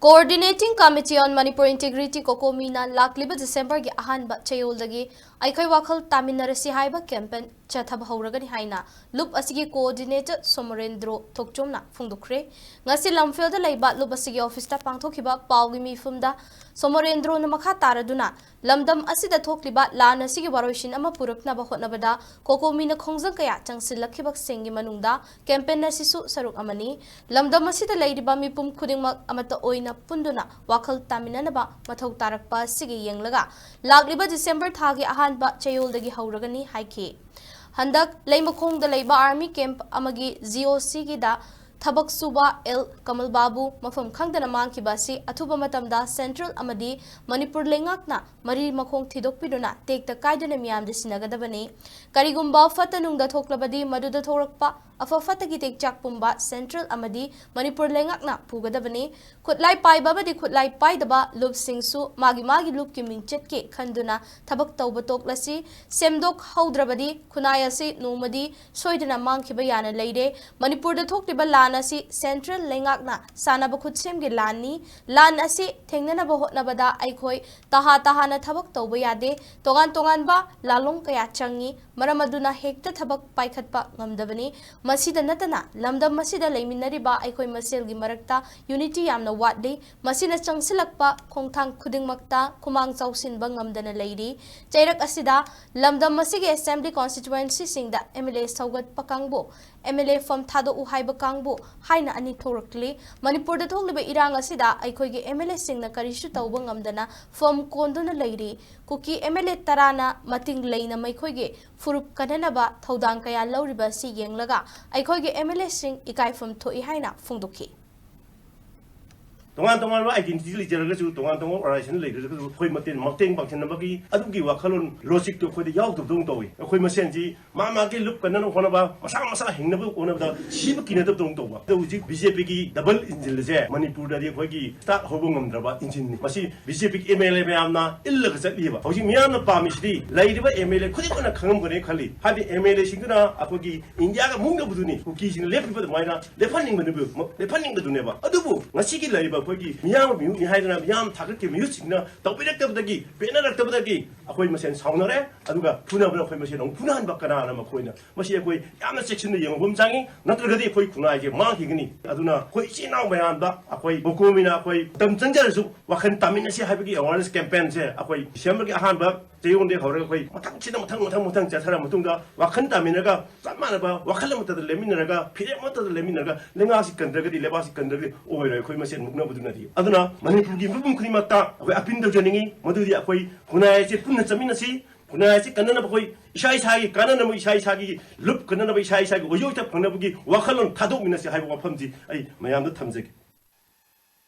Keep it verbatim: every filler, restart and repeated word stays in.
Coordinating Committee on Manipur Integrity, COCOMI ꯅ ꯂꯥꯛꯂꯤꯕ ꯗꯤꯁꯦꯝꯕꯔꯒꯤ ꯑꯍꯥꯟꯕ ꯆꯌꯣꯜꯗꯒꯤ ꯑꯩꯈꯣꯏ ꯋꯥꯈꯜ ꯇꯥꯃꯤꯟꯅꯔꯁꯤ ꯍꯥꯏꯕ ꯀꯦꯝꯄꯦꯟ ꯆꯠꯊꯕ ꯍꯧꯔꯒꯅꯤ ꯍꯥꯏꯅ ꯂꯨꯞ ꯑꯁꯤꯒꯤ ꯀꯣꯑꯣꯔꯗꯤꯅꯦꯇꯔ ꯁꯣꯃꯣꯔꯦꯟꯗ꯭ꯔꯣ ꯊꯣꯛꯆꯣꯝꯅ ꯐꯣꯡꯗꯣꯛꯈ꯭ꯔꯦ꯫ ꯉꯁꯤ ꯂꯝꯐꯦꯜꯗ ꯂꯩꯕ ꯂꯨꯞ ꯑꯁꯤꯒꯤ ꯑꯣꯐꯤꯁꯇ ꯄꯥꯡꯊꯣꯛꯈꯤꯕ ꯄꯥꯎꯒꯤ ꯃꯤꯐꯝꯗ ꯁꯣꯃꯣꯔꯦꯟꯗ꯭ꯔꯣꯅ ꯃꯈꯥ ꯇꯥꯔꯗꯨꯅ ꯂꯝꯗꯝ ꯑꯁꯤꯗ ꯊꯣꯛꯂꯤꯕ ꯂꯥꯟ ꯑꯁꯤꯒꯤ ꯋꯥꯔꯣꯏꯁꯤꯟ ꯑꯃ ꯄꯨꯔꯛꯅꯕ ꯍꯣꯠꯅꯕꯗ ꯀꯣꯀꯣꯃꯤꯅ ꯈꯣꯡꯖꯪ ꯀꯌꯥ ꯆꯪꯁꯤꯜꯂꯛꯈꯤꯕꯁꯤꯡꯒꯤ ꯃꯅꯨꯡꯗ ꯀꯦꯝꯄꯦꯟ ꯑꯁꯤꯁꯨ ꯁꯔꯨꯛ ꯑꯃꯅꯤ꯫ ꯂꯝꯗꯝ ꯑꯁꯤꯗ ꯂꯩꯔꯤꯕ ꯃꯤꯄꯨꯝ ꯈꯨꯗꯤꯡꯃꯛ ꯑꯃꯠꯇ ꯑꯣꯏꯅ ꯄꯨꯟꯗꯨꯅ ꯋꯥꯈꯜ ꯇꯥꯃꯤꯟꯅꯅꯕ ꯃꯊꯧ ꯇꯥꯔꯛꯄ ꯑꯁꯤꯒꯤ ꯌꯦꯡꯂꯒ ꯂꯥꯛꯂꯤꯕ ꯗꯤꯁꯦꯝꯕꯔ ꯊꯥꯒꯤ ꯑꯍꯥꯟꯕ ꯆꯌꯣꯜꯗꯒꯤ ꯍꯧꯔꯒꯅꯤ ꯍꯥꯏꯈꯤ꯫ ꯍꯟꯗꯛ ꯂꯩꯃꯈꯣꯡꯗ ꯂꯩꯕ ꯑꯥꯔꯃꯤ ꯀꯦꯝꯞ ꯑꯃꯒꯤ ꯖꯤ ꯑꯣ ꯁꯤꯒꯤꯗ ꯊꯕꯛ ꯁꯨꯕ ꯑꯦꯜ ꯀꯃꯜ ꯕꯥꯕꯨ ꯃꯐꯝ ꯈꯪꯗꯅ ꯃꯥꯡꯈꯤꯕ ꯑꯁꯤ ꯑꯊꯨꯕ ꯃꯇꯝꯗ ꯁꯦꯟꯇ꯭ꯔꯦꯜ ꯑꯃꯗꯤ ꯃꯅꯤꯄꯨꯔ ꯂꯩꯉꯥꯛꯅ ꯃꯔꯤ ꯃꯈꯣꯡ ꯊꯤꯗꯣꯛꯄꯤꯗꯨꯅ ꯇꯦꯛꯇ ꯀꯥꯏꯗꯅ ꯃꯤꯌꯥꯝꯗ ꯁꯤꯟꯅꯒꯗꯕꯅꯤ꯫ ꯀꯔꯤꯒꯨꯝꯕ ꯐꯠꯇ ꯅꯨꯡꯗ ꯊꯣꯛꯂꯕꯗꯤ ꯃꯗꯨꯗ ꯊꯣꯛꯂꯛꯄ ꯑꯐ ꯐꯠꯇꯒꯤ ꯇꯦꯛꯆꯥꯛ ꯄꯨꯝꯕ ꯁꯦꯟꯇ꯭ꯔꯦꯜ ꯑꯃꯗꯤ ꯃꯅꯤꯄꯨꯔ ꯂꯩꯉꯥꯛꯅ ꯄꯨꯒꯗꯕꯅꯤ꯫ ꯈꯨꯠꯂꯥꯏ ꯄꯥꯏꯕ ꯑꯃꯗꯤ ꯈꯨꯠꯂꯥꯏ ꯄꯥꯏꯗꯕ ꯂꯨꯞꯁꯤꯡꯁꯨ ꯃꯥꯒꯤ ꯃꯥꯒꯤ ꯂꯨꯞꯀꯤ ꯃꯤꯡꯆꯠꯀꯤ ꯈꯟꯗꯨꯅ ꯊꯕꯛ ꯇꯧꯕ ꯇꯣꯛꯂꯁꯤ꯫ ꯁꯦꯝꯗꯣꯛꯍꯧꯗ꯭ꯔꯕꯗꯤ ꯈꯨꯟꯅꯥꯏ ꯑꯁꯤ ꯅꯣꯡꯃꯗꯤ ꯁꯣꯏꯗꯅ ꯃꯥꯡꯈꯤꯕ ꯌꯥꯅ ꯂꯩꯔꯦ꯫ ꯃꯅꯤꯄꯨꯔꯗ ꯊꯣꯛꯂꯤꯕ ꯂꯥꯟ ꯑꯁꯤ ꯁꯦꯟꯇ꯭ꯔꯦꯜ ꯂꯩꯉꯥꯛꯅ ꯁꯥꯟꯅꯕ ꯈꯨꯠꯁꯦꯝꯒꯤ ꯂꯥꯟꯅꯤ꯫ ꯂꯥꯟ ꯑꯁꯤ ꯊꯦꯡꯅꯅꯕ ꯍꯣꯠꯅꯕꯗ ꯑꯩꯈꯣꯏ ꯇꯍꯥ ꯇꯍꯥꯅ ꯊꯕꯛ ꯇꯧꯕ ꯌꯥꯗꯦ꯫ ꯇꯣꯉꯥꯟ ꯇꯣꯉꯥꯟꯕ ꯂꯥꯂꯣꯡ ꯀꯌꯥ ꯆꯪꯏ꯫ ꯃꯔꯝ ꯑꯗꯨꯅ ꯍꯦꯛꯇ ꯊꯕꯛ ꯄꯥꯏꯈꯠꯄ ꯉꯝꯗꯕꯅꯤ꯫ ꯃꯁꯤꯗ ꯅꯠꯇꯅ ꯂꯝꯗꯝ ꯑꯁꯤꯗ ꯂꯩꯃꯤꯟꯅꯔꯤꯕ ꯑꯩꯈꯣꯏ ꯃꯁꯦꯜꯒꯤ ꯃꯔꯛꯇ ꯌꯨꯅꯤꯇꯤ ꯌꯥꯝꯅ ꯋꯥꯠꯂꯤ꯫ ꯃꯁꯤꯅ ꯆꯪꯁꯤꯜꯂꯛꯄ ꯈꯣꯡꯊꯥꯡ ꯈꯨꯗꯤꯡꯃꯛꯇ ꯈꯨꯃꯥꯡ ꯆꯥꯎꯁꯤꯟꯕ ꯉꯝꯗꯅ ꯂꯩꯔꯤ꯫ ꯆꯩꯔꯛ ꯑꯁꯤꯗ ꯂꯝꯗꯝ ꯑꯁꯤꯒꯤ ꯑꯦꯁꯦꯝꯕ꯭ꯂꯤ ꯀꯣꯟꯁꯇꯤꯇ꯭ꯋꯦꯟꯁꯤꯁꯤꯡꯗ ꯑꯦꯝ ꯑꯦꯜ ꯑꯦ ꯁꯧꯒꯠꯄ ꯀꯥꯡꯕꯨ, ꯑꯦꯝ ꯑꯦꯜ ꯑꯦ ꯐꯝ ꯊꯥꯗꯣꯛꯎ ꯍꯥꯏꯕ ꯀꯥꯡꯕꯨ ꯍꯥꯏꯅ ꯑꯅꯤ ꯊꯣꯛꯂꯛꯂꯤ꯫ ꯃꯅꯤꯄꯨꯔꯗ ꯊꯣꯛꯂꯤꯕ ꯏꯔꯥꯡ ꯑꯁꯤꯗ ꯑꯩꯈꯣꯏꯒꯤ ꯑꯦꯝ ꯑꯦꯜ ꯑꯦꯁꯤꯡꯅ ꯀꯔꯤꯁꯨ ꯇꯧꯕ ꯉꯝꯗꯅ ꯐꯝ ꯀꯣꯟꯗꯨꯅ ꯂꯩꯔꯤ꯫ ꯀꯨꯀꯤ ꯑꯦꯝ ꯑꯦꯜ ꯑꯦ ꯇꯔꯥꯅ ꯃꯇꯤꯡ ꯂꯩꯅ ꯃꯈꯣꯏꯒꯤ ꯐꯨꯔꯨꯞ ꯀꯟꯅꯅꯕ ꯊꯧꯗꯥꯡ ꯀꯌꯥ ꯂꯧꯔꯤꯕ ꯑꯁꯤ ꯌꯦꯡꯂꯒ ꯑꯩꯈꯣꯏꯒꯤ ꯑꯦꯝ ꯑꯦꯜ ꯑꯦꯁꯤꯡ ꯏꯀꯥꯏꯐꯝ ꯊꯣꯛꯏ ꯍꯥꯏꯅ ꯐꯣꯡꯗꯣꯛꯈꯤ꯫ ꯇꯣꯉꯥꯟ ꯇꯣꯉꯥꯟꯕ ꯑꯥꯏꯗꯦꯟꯇꯤꯇꯤ ꯂꯩꯖꯔꯒꯁꯨ, ꯇꯣꯉꯥꯟ ꯇꯣꯉꯥꯟꯕ ꯑꯣꯔꯒꯅꯥꯏꯖꯦꯁꯟ ꯂꯩꯔꯒꯁꯨ, ꯑꯩꯈꯣꯏ ꯃꯇꯦꯡ, ꯃꯇꯦꯡ ꯄꯥꯡꯁꯤꯟꯅꯕꯒꯤ ꯑꯗꯨꯒꯤ ꯋꯥꯈꯜꯂꯣꯟ, ꯂꯣꯖꯤꯛꯇꯨ ꯑꯩꯈꯣꯏꯗ ꯌꯥꯎꯗꯕꯗꯧꯅ ꯇꯧꯏ꯫ ꯑꯩꯈꯣꯏ ꯃꯁꯦꯟꯁꯤ ꯃꯥ ꯃꯥꯒꯤ ꯂꯨꯞ ꯀꯟꯅꯕ ꯍꯣꯠꯅꯕ, ꯃꯁꯥ ꯃꯁꯥ ꯍꯤꯡꯅꯕ ꯍꯣꯠꯅꯕꯗ ꯁꯤꯕ ꯀꯤꯅꯗꯕꯗꯧꯅ ꯇꯧꯕ꯫ ꯑꯗꯣ ꯍꯧꯖꯤꯛ ꯕꯤ ꯖꯦ ꯄꯤꯒꯤ ꯗꯕꯜ ꯏꯟꯖꯤꯟ ꯑꯁꯦ ꯃꯅꯤꯄꯨꯔꯗꯗꯤ ꯑꯩꯈꯣꯏꯒꯤ ꯁ꯭ꯇꯥꯔꯠ ꯍꯧꯕ ꯉꯝꯗ꯭ꯔꯕ ꯏꯟꯖꯤꯟꯅꯤ꯫ ꯃꯁꯤ ꯕꯤ ꯖꯦ ꯄꯤꯒꯤ ꯑꯦꯝ ꯑꯦꯜ ꯑꯦ ꯃꯌꯥꯝꯅ ꯏꯜꯂꯒ ꯆꯠꯂꯤꯕ꯫ ꯍꯧꯖꯤꯛ ꯃꯤꯌꯥꯝꯅ ꯄꯥꯝꯃꯤꯁꯤꯗꯤ ꯂꯩꯔꯤꯕ ꯑꯦꯝ ꯑꯦꯜ ꯑꯦ ꯈꯨꯗꯤꯡꯃꯛꯅ ꯈꯪꯉꯝꯒꯅꯤ ꯈꯜꯂꯤ꯫ ꯍꯥꯏꯗꯤ ꯑꯦꯝ ꯑꯦꯜ ꯑꯦꯁꯤꯡꯗꯨꯅ ꯑꯩꯈꯣꯏꯒꯤ ꯏꯟꯗꯤꯌꯥꯒ ꯃꯨꯛꯅꯕꯗꯨꯅꯤ, ꯀꯨꯀꯤꯁꯤꯡꯅ ꯂꯦꯞꯄꯤꯕ ꯑꯗꯨꯃꯥꯏꯅ ꯂꯦꯞꯍꯟꯅꯤꯡꯕꯗꯨ-, ꯂꯦꯞꯍꯟꯅꯤꯡꯕꯗꯨꯅꯦꯕ꯫ ꯑꯗꯨꯕꯨ ꯉꯁꯤꯒꯤ ꯂꯩꯔꯤꯕ ꯑꯩꯈꯣꯏꯒꯤ ꯃꯤꯌꯥꯝ ꯃꯤꯍꯨꯠꯅꯤ ꯍꯥꯏꯗꯅ ꯃꯤꯌꯥꯝ ꯊꯥꯒꯠꯈꯤꯕ ꯃꯤꯍꯨꯠꯁꯤꯡꯅ ꯇꯧꯕꯤꯔꯛꯇꯕꯗꯒꯤ, ꯄꯦꯟꯅꯔꯛꯇꯕꯗꯒꯤ ꯑꯩꯈꯣꯏ ꯃꯁꯦꯟ ꯁꯥꯎꯅꯔꯦ꯫ ꯑꯗꯨꯒ ꯐꯨꯅꯕꯅ ꯑꯩꯈꯣꯏ ꯃꯁꯦꯟ ꯑꯃꯨꯛ ꯐꯨꯅꯍꯟꯕ꯫ ꯀꯅꯥꯅ ꯃꯈꯣꯏꯅ? ꯃꯁꯤ ꯑꯩꯈꯣꯏ ꯌꯥꯝꯅ ꯆꯦꯛꯁꯤꯟꯅ ꯌꯦꯡꯕ ꯑꯃ ꯆꯪꯉꯤ, ꯅꯠꯇ꯭ꯔꯒꯗꯤ ꯑꯩꯈꯣꯏ ꯈꯨꯟꯅꯥꯏꯁꯦ ꯃꯥꯡꯈꯤꯒꯅꯤ꯫ ꯑꯗꯨꯅ ꯑꯩꯈꯣꯏ ꯏꯆꯤꯜ ꯏꯅꯥꯎ ꯃꯌꯥꯝꯗ ꯑꯩꯈꯣꯏ ꯃꯀꯣꯝ ꯑꯣꯏꯅ ꯑꯩꯈꯣꯏ ꯃꯇꯝ ꯆꯪꯖꯔꯁꯨ ꯋꯥꯈꯜ ꯇꯥꯃꯤꯟꯅꯁꯤ ꯍꯥꯏꯕꯒꯤ awareness campaignꯁꯦ ꯑꯩꯈꯣꯏ Decemberꯒꯤ ꯑꯍꯥꯟꯕ ꯆꯌꯣꯜꯗꯒꯤ ꯍꯧꯔꯒ ꯑꯩꯈꯣꯏ ꯃꯊꯪꯁꯤꯗ ꯃꯊꯪ, ꯃꯊꯪ, ꯃꯊꯪ ꯆꯠꯊꯔ ꯃꯇꯨꯡꯗ ꯋꯥꯈꯜ ꯇꯥꯃꯤꯟꯅꯔꯒ, ꯆꯞ ꯃꯥꯟꯅꯕ ꯋꯥꯈꯜ ꯑꯃꯠꯇꯗ ꯂꯦꯞꯃꯤꯟꯅꯔꯒ, ꯐꯤꯔꯦꯞ ꯑꯃꯠꯇꯗ ꯂꯦꯞꯃꯤꯟꯅꯔꯒ, ꯂꯩꯉꯥꯛꯁꯤ ꯀꯟꯗ꯭ꯔꯒꯗꯤ, ꯂꯩꯕꯥꯛꯁꯤ ꯀꯟꯗ꯭ꯔꯒꯗꯤ ꯑꯣꯏꯔꯣꯏ꯫ ꯑꯩꯈꯣꯏ ꯃꯁꯦꯟ ꯃꯨꯛꯅꯕꯗꯨꯅꯗꯤ꯫ ꯑꯗꯨꯅ ꯃꯅꯤꯄꯨꯔꯒꯤ ꯃꯤꯄꯨꯝ ꯈꯨꯗꯤꯡꯃꯛꯇ ꯑꯩꯈꯣꯏ appeal ꯇꯧꯖꯅꯤꯡꯉꯤ, ꯃꯗꯨꯗꯤ ꯑꯩꯈꯣꯏ ꯈꯨꯟꯅꯥꯏ ꯑꯁꯤ ꯄꯨꯟꯅ ꯆꯠꯃꯤꯟꯅꯁꯤ꯫ ꯈꯨꯟꯅꯥꯏ ꯑꯁꯤ ꯀꯟꯅꯅꯕ ꯑꯩꯈꯣꯏ ꯏꯁꯥ ꯏꯁꯥꯒꯤ ꯀꯥꯟꯅꯅꯕ, ꯏꯁꯥ ꯏꯁꯥꯒꯤ ꯂꯨꯞ ꯀꯟꯅꯅꯕ, ꯏꯁꯥ ꯏꯁꯥꯒꯤ ꯑꯣꯏꯖ ꯑꯣꯏꯊꯣꯛ ꯐꯪꯅꯕꯒꯤ ꯋꯥꯈꯜꯂꯣꯟ ꯊꯥꯗꯣꯛꯃꯤꯟꯅꯁꯤ ꯍꯥꯏꯕ ꯋꯥꯐꯝꯁꯤ ꯑꯩ ꯃꯌꯥꯝꯗ ꯊꯝꯖꯒꯦ꯫